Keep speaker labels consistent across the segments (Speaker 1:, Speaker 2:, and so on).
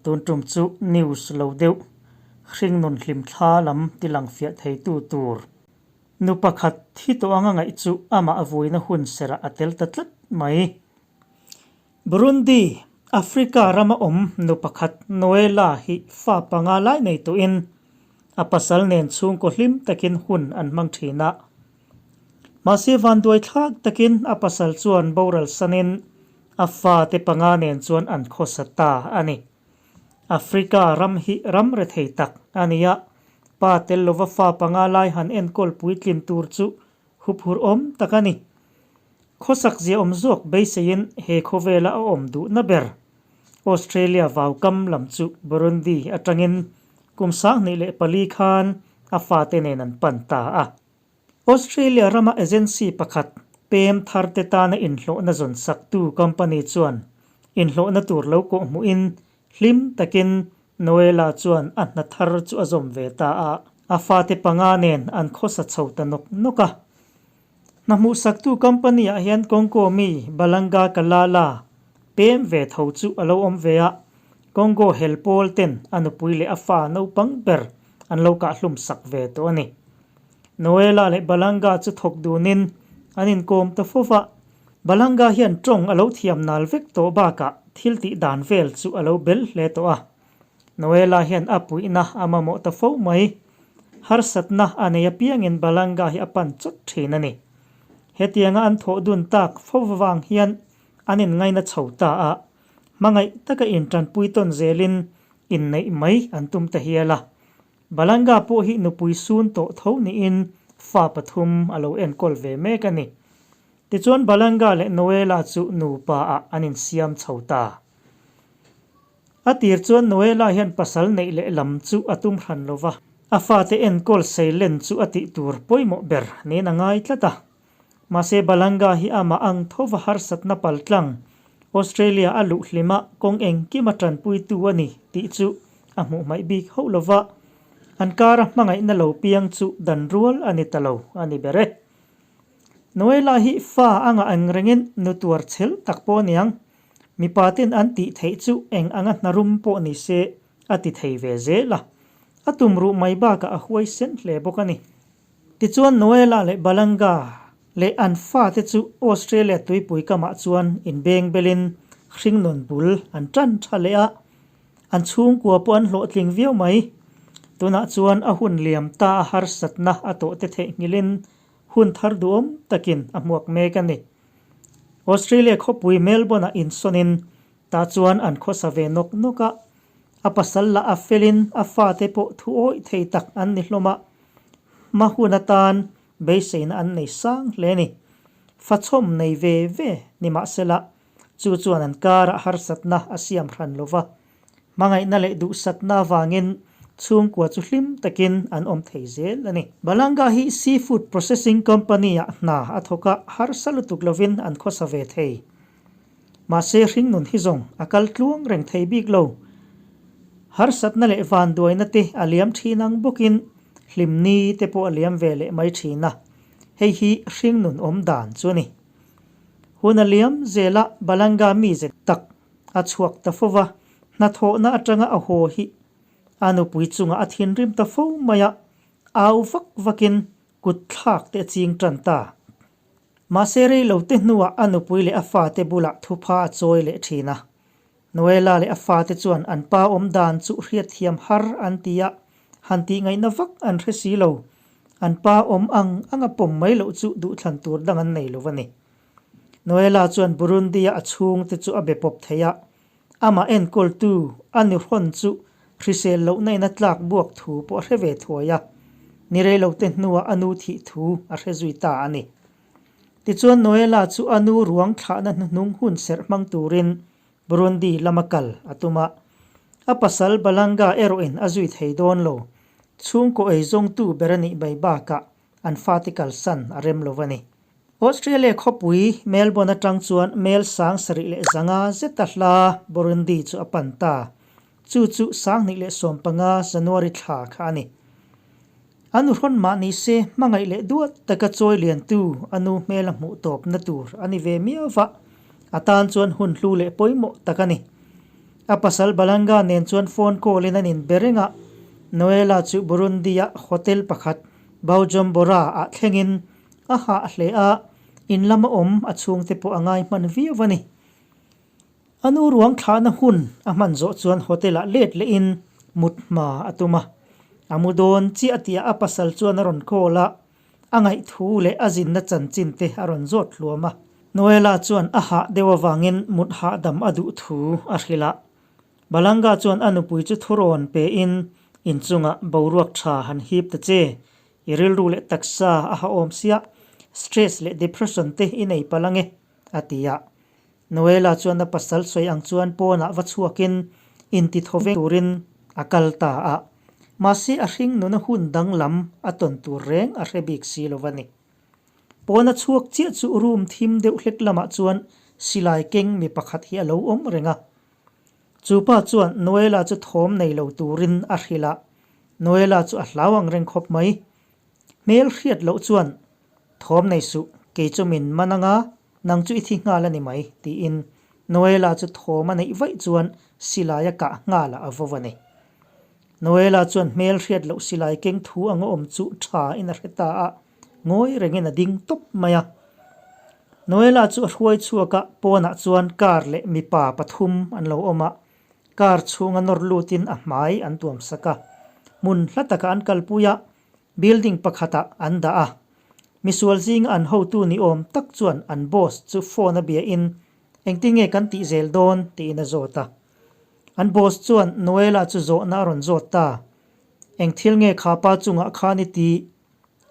Speaker 1: Tun tum chu news lo deuh hringnun hlimthla lam tilang fiah theitu tur nu pakhat thi tawh anga ngaih chu amah vuina hun serah a tel ta tlat mai. Burundi, Africa rama awm nu pakhat Noela hi fa panga lai nei tawhin a pasal nen chhungkaw hlim takin hun an hmang thin a. Mahse vanduai thlak takin a pasal chuan boral sanin a fate panga nen chuan an khawsa ta a ni. Africa ram hi ram rethei tak a ni a, pa tel lova fa panga lai han enkawl puitlin tur chu huphurh awm tak a ni. Khawsak zia awm zawk beiseiin he khawvela a awm duhna ber Australia vaukam lam chu Burundi atangin kum 2004 khan a fate nen an pan ta a. Australia rama agency pakhat pem tharte tana inhlawhna zawn saktu company chuan inhlawhna tur lo kawhhmuhin hlim takin Noela chuan a hna thar chu a zawm ve ta a. A fate panga nen an khawsa chho ta nawk nawk a. Hna hmuhsaktu company-ah hian Congo mi Balanga Kalala pem ve tho chu a lo awm ve a, Congo hel pawl ten a nupui leh a fa naupang ber an lo kahhlum sak ve tawh a ni. Noela leh Balanga chu thawk dunin an inkawm ta fo va, Balanga hian tawng a lo thiam nal vek tawh bakah thil tih dan vel chu a lo bel hle tawh a. Noela hian a puihna a mamawh ta fo mai. Harsatna a nei apiangin Balanga hi a pan chawt thin a ni. Hetianga an thawh dun tak fo vang hian an inngaina chho ta a, hmangaih taka intanpui tawn zelin inneih mai an tum ta hial a. Balanga pawh hi nupui sun tawh tho niin fa pathum a lo enkawl ve mek a ni. Tichuan Balanga leh Noela chu nupa ah an insiam chho ta. A tir chuan Noela hian pasal neih leh lam chu a tum hran lo va, a fate enkawl seilen chu a tih tur pawimawh ber niin a ngai tlat a. Mahse Balanga hi amah ang thova harsatna paltlang Australia a luh hlima kawng engkima tanpuitu a ni tih chu a hmuh hmaih bik hauh lo va, an kara hmangaihna lo piang chu dan rual a ni ta lo a ni ber e. Noela hi fa a ngah ang rengin nu tuar chhel tak pawh a niang. Mipa ten an tih theih chu eng anga hnarum pawh ni se a ti thei ve zel a, a tumruh mai bakah a huaisen hle bawk a ni. Tichuan Noela leh Balanga leh an fate chu Australia tuipui kamah chuan inbeng belin hringnun bul an tan tha leh a, an chhungkua pawh an hlawhtling viau mai. Tunah chuan a hun liam ta a harsatna a tawhte theihnghilhin hun thar duhawm takin a hmuak mek a ni. Australia khawpui Melbourne-ah insawnin tah chuan an khawsa ve nawk nawk a, a pasal lah a felin a fate pawh thu awih thei tak an ni hlawm a, hma hun atan beiseina an nei sang hle a ni. Fachhawm nei ve ve ni mahsela chu chuan an karah harsatna a siam hran lo va, Hmangaihna leh duhsakna avangin chhungkua chu hlim takin an awm thei zel a ni. Balanga hi seafood processing company-ah hna a thawk a, harsa lutuk lovin an khawsa ve thei. Mahse hringnun hi zawng a kal tluang reng thei bik lo. Harsatna leh vanduaina te a liam thin ang bawkin hlimni te pawh a liam ve leh mai thin a, hei hi hringnun awm dan chu a ni. Hun a liam zela Balanga mize tak A chhuak ta fo va, hnathawhna atanga a haw hi a nupui chungah a thinrim ta fo mai a, au vak vakin kut thlak te a ching tan ta. Mahse rei lo te hnuah a nupui leh a fate bulah thupha a chawi leh thin a. Noela leh a fate chuan an pa awm dan chu hriatthiam har an ti a, han tih ngaihna vak an hre si lo. An pa awm ang anga pawm mai loh chu duhthlan tur dang an nei lo a ni. Noela chuan Burundi-a a chhungte chu a be pawp thei a, amah enkawltu a ni hrawn chu hrisel lohna in a tlak buak thu pawh a hre ve thuai a, ni reilote hnuah a nu thih thu a hre zui ta a ni. Tichuan Noela chu a nu ruang thlahna hnuhnung hun serh hmang turin Burundi lama kal a tum a, a pasal Balanga erawhin a zui thei dawn lo, chhungkaw eizawngtu ber a nih mai bakah an fate kalsan a rem lo a ni. Australia khawpui Melbourne atang chuan mel 75 zeta hla Burundi chu a pan ta. Chu chu 2015 January thla kha a ni. A nu hrawn mah ni se hmangaih leh duat taka chawi liantu a nu hmel a hmuh tawpna tur a ni ve miau va, a tan chuan hun hlu leh pawimawh tak a ni. A pasal Balanga nen chuan phone call in an inbe reng a, Noela chu Burundi-a hotel pakhat Bujumbura ah thlengin a hah hle a, in lama awm a chhungte pawh a ngai hman viau a ni. A nu ruang thlahna hun a hman zawh chuan hotel ah let lehin mut hma a tum a, a mu dawn chiah tihah a pasal chuan a rawn call a, A ngaihthu leh a zinna chanchin te a rawn zawt hluam a. Noela chuan a hah deuh avangin mut hahdam a duh thu a hrilh a. Balanga chuan a nupui chu thurawn pein inchungah boruak tha han hip ta che. I rilru leh taksa a hahawm sia, stress leh depression te i nei palh ange, a ti a. Noela chuan a pasal sawi ang chuan pawnah va chhuakin inti thaw veng turin a kal ta a, mahse a hring nuna hun danglam a tawn tur reng a hre bik si lo a ni. Pawna chhuak chiah chu room thim deuh hlek lamah chuan silai keng mi pakhat hi a lo awm reng a. Chu pa chuan Noela chu thawm nei lo turin a hrilh a, Noela chu a hlau ang reng khawp mai. Hmel hriat loh chuan thawm nei suh, kei chu min man anga Nang chu i thi nghal a ni mai, tiin Noela chu thawm a neih vaih chuan silai a kah nghalah a vo a ni. Noela chuan hmel hriat loh silai keng thu anga awm chu tha in a hre ta a, ngawi rengin a ding tawp mai a. Noela chu a hruai chhuak a, pawnah chuan car leh mipa pathum an lo awm a, car chhunga nawr lutin a hmai an tuam sak a, hmun hla takah an kalpui a, Building pakhatah an dah a, misual zinga an hotu ni awm tak chuan an boss chu phone a bia in engtin nge kan tih zel dawn tiin a zawt a. An boss chuan Noela chu zawhna a rawn zawt ta, Eng thil nge kha pa chungah khan i ti,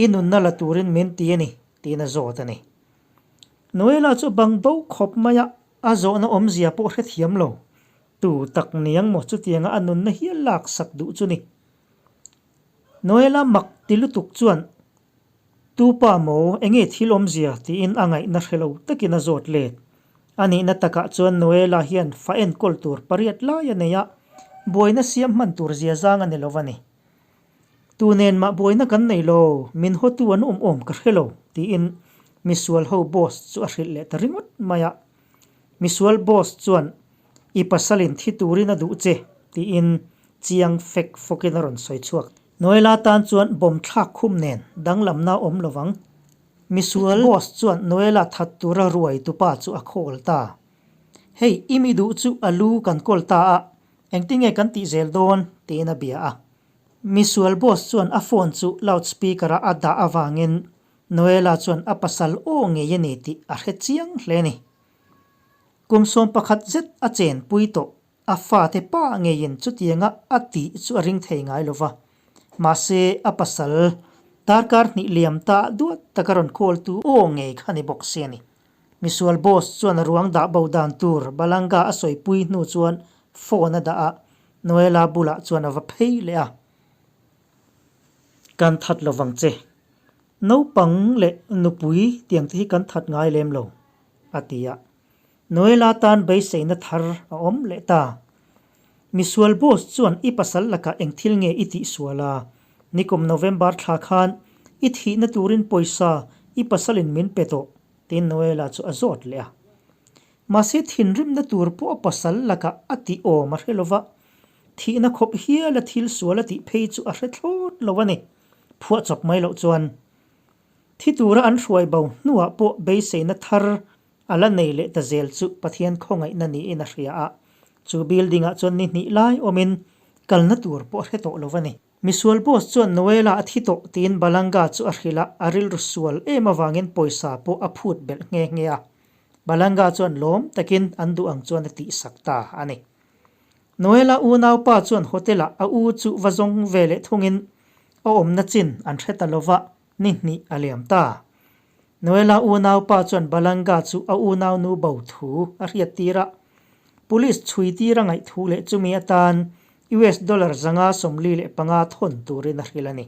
Speaker 1: i nunna la turin min ti a ni tiin a zawt a ni. Noela chu bang bo khawp mai a, a zawhna awmzia pawh hrethiam lo. Tu tak niang maw chutianga a nunna hial laksak duh chu ni. Noela mak ti lutuk chuan, Tu pa maw, enge thil awmzia? tiin a ngaihna hre lo takin a zawt let. A nihna takah chuan Noela hian fa enkawl tur pariat lai a nei a, buaina siam hman tur zia zang a ni lo a ni. Tu nen mah buaina kan nei lo, min hawtu an awm awm ka hre lo, tiin misual ho boss chu a hrilh leh ta ringawt mai a. Misual boss chuan I pasalin thi turin a duh che, tiin chiang fek fawkin a rawn sawi chhuak. Noela tan chuan bomb thlak khum nen danglamna a awm lovang. Misual boss chuan Noela that tura ruai tupa chu a khawl ta. Hei, i mi duh chu a lu kan kawl ta a, engtinge kan tih zel dawn? tiin a bia a. Misual boss chuan a phone chu loudspeaker-a a dah avangin Noela chuan a pasal aw ngei a ni tih a hre chiang hle a ni. Kum 11 zet a chenpui tawh, a fate pa ngeiin chutianga a tih chu a ring thei ngai lo va. Mahse, a pasal darkar hnih liam ta duat taka rawn call tu aw ngei kha ni bawk si a ni. Misual boss chuan a ruang dah bo dan tur Balanga a sawipui hnu chuan phone a dah a, Noela bulah chuan a va phei leh a. Kan that lovang che. Naupang leh nupui tiang te hi kan that ngai lem lo. a ti a. Noela tan beiseina thar a awm leh ta. Misual boss chuan i pasal lakah eng thil nge i tih sual a? Nikum November thla khan i thihna turin pawisa i pasalin min pe tawh, tiin Noela chu a zawt leh a. Mahse thinrimna tur pawh a pasal lakah a tih awm a hre lova, thihna khawp hiala thil sual a tih phei chu a hre thlawt lo a ni, phuahchawp mai loh chuan. Thi tura an hruai bo hnuah pawh beiseina thar a la nei leh ta zel chu Pathian khawngaihna niin a hria a, chu building ah chuan ni hnih lai awmin kalna tur pawh a hre tawh lo a ni. Misual boss chuan Noela a thi tawh tiin Balanga chu a hrilh a, a rilru sual em avangin pawisa pawh a phut belh nghe nghe a. Balanga chuan lawm takin an duh ang chuan a tihsak ta a ni. Noela unaupa chuan hotel ah a u chu va zawng ve leh thungin a awmna chin an hre ta lova, ni hnih a liam ta. Noela unaupa chuan Balanga chu a unaunu bo thu a hriat tir a, police chhui tir a ngaih thu leh chumi atan US dollar 545 thawn turin a hrilh a ni.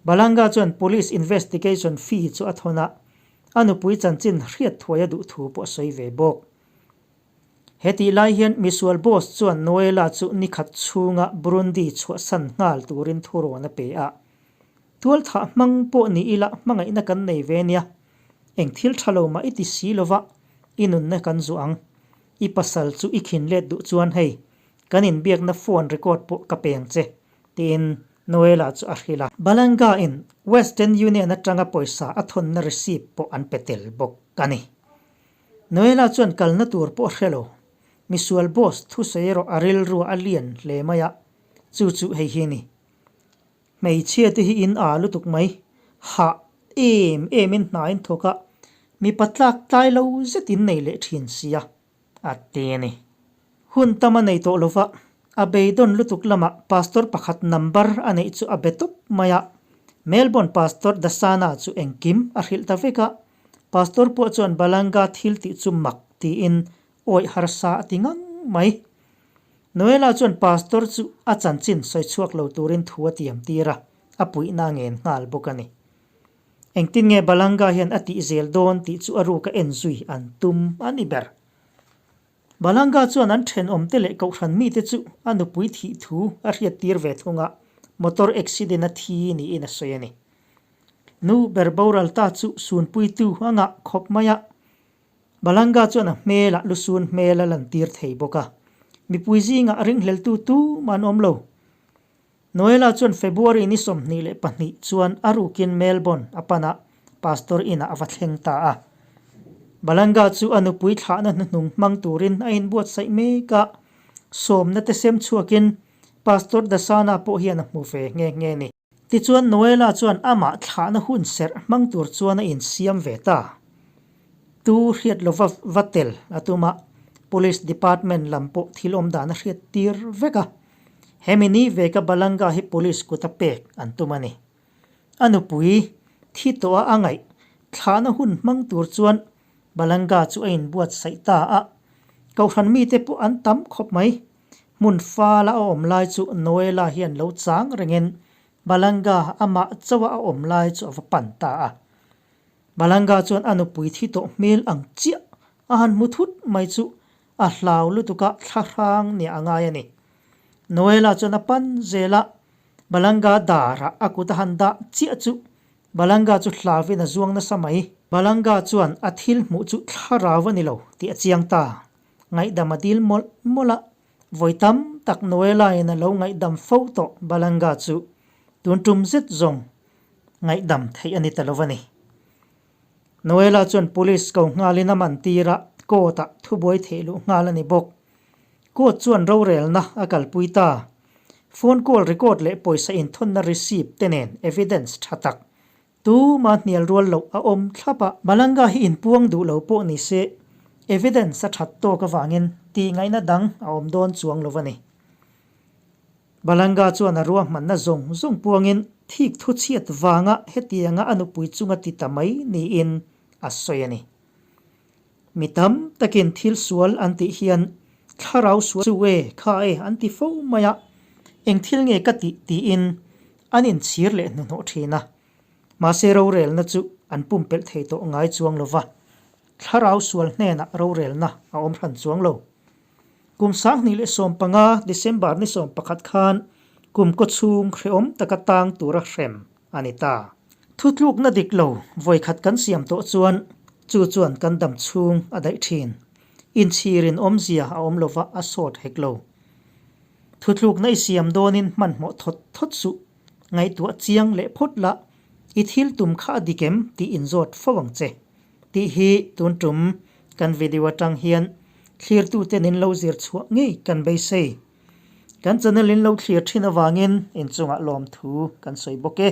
Speaker 1: Balanga chuan police investigation fee chu a thawn a, a nupui chanchin hriat thuai a duh thu pawh a sawi ve bawk. Hetih lai hian misual boss chuan Noela chu nikhat chhunga Burundi chhuahsan nghal turin thurawn a pe a. Tualthah hmang pawh ni ila hmangaihna kan nei ve nia. Eng thil tha lo mah i ti si lova i nunna kan zuah ang. I pasal chu i khin let duh chuan hei. Kan inbiakna phone record pawh ka peng che, tiin Noela chu a hrilh a. Balanga-in Western Union atanga pawisa a thawnna receipt pawh an pe tel bawk a ni. Noela chuan kalna tur pawh a hre lo. Misual boss thusawi erawh a rilru a lian hle mai a, chu chu hei hi a ni. Hmeichhia te hi in aa lutuk mai. Hah em em in hna in thawk a, mipa tlak tlai lo zet in nei leh thin sia, a ti a ni. Hun tam a nei tawh lo va, a beidawn lutuk lamah pastor pakhat number a neih chu a be tawp mai a. Melbourne pastor Dasana chu engkim a hrilh ta vek a, pastor pawh chuan Balanga thil tih chu mak tiin awih harsa a ti ngang mai. Noela chuan pastor chu a chanchin sawi chhuak lo turin thu a tiam tir a, a puihna a ngen nghal bawk a ni. Engtin nge Balanga hian a tih zel dawn tih chu a ruka en zui an tum a ni ber. Balanga chuan an thenawmte leh kohhran mite chu a nupui thih thu a hriat tir ve thung a, motor accident a thi niin a sawi a ni. Nu ber boral ta chu sunpuitu a ngah khawp mai a, Balanga chuan a hmelah lusun hmel a lantir thei bawk a, mipui zingah ringhleltu tumah an awm lo. Noela chuan February ni 22 chuan a rukin Melbourne a pan a, pastor inah a va thleng ta a. Balanga chu a nupui thlahna hnuhnung hmang turin a inbuatsaih mek a, sawmna te sem chhuakin Pastor Dasana pawh hian a hmu ve nghe nghe a ni. Tichuan Noela chuan amah thlahna hun serh hmang tur chuan a insiam ve ta. Tu hriat lova va tel a tum a, Police Department lam pawh thil awm dan a hriat tir vek a. Hemi ni veka Balanga hi Police kut a pek an tum a ni. A nupui thi tawh a a ngaih thlahna hun hmang tur chuan Balanga chu a inbuatsaih ta a, Kohhran mite pawh an tam khawp mai. Hmun fala a awm lai chu Noela hian lo chang rengin Balanga amah chauha a awm lai chu a va pan ta a. Balanga chuan a nupui thi tawh hmel ang chiah a han hmu thut mai chu a hlau lutuk a thlahrang nia a ngai a ni. Noela chuan a pan zel a, Balanga darah a kut a han dah chiah chu Balanga chu hlauin a zuang nasa mai. Balanga chuan a thil hmuh chu thlarau a ni lo tih a chiang ta. Ngaihdam a dil mawlh mawlh a, vawi tam tak Noela-in a lo ngaihdam fo tawh Balanga chu tun tum zet zawng ngaihdam theih a ni ta lo a ni. Noela chuan police ko nghalin a man tir a, court-ah thubuai theih luh nghal a ni bawk. Court chuan rorelna a kalpui ta. Phone call record leh pawisa inthawnna receipt te nen evidence tha tak Tuma hnial rual loh a awm thlap a. Malanga hi inpuang duh lo pawh ni se, evidence a that tawk avangin tih ngaihna dang a awm dawn chuang lo a ni. Balanga chuan a ruahmanna zawng zawng puangin thik thu chhiat vanga hetianga a nupui chunga ti ta mai niin a sawi a ni. Mi tam takin thil sual an tih hian thlarau sual chu e kha e an ti fo mai a, eng thil nge ka tih tiin an inchhir leh hnuhnawh thin a. Mahse rorelna chu an pumpelh thei tawh ngai chuang lo va, thlarau sual hnenah rorelna a awm hran chuang lo. Kum 2015 December ni 11 khan kum kawchhung hrehawm taka tang tura hrem a ni ta. Thutlukna dik lo vawikhat kan siam tawh chuan chu chuan kan dam chhung a daih thin. Inchhirin awmzia a awm lova a sawt hek lo. Thutlukna i siam dawnin hmanhmawh thawt thawt suh. Ngaihtuah chiang leh phawt la, i thil tum kha a dik em tih inzawt fo ang che. Tih hi tun tum kan video atang hian thlirtuten in lo zir chhuah ngei kan beisei. Kan channel in lo thlir thin avangin inchungah lawmthu kan sawi bawk e.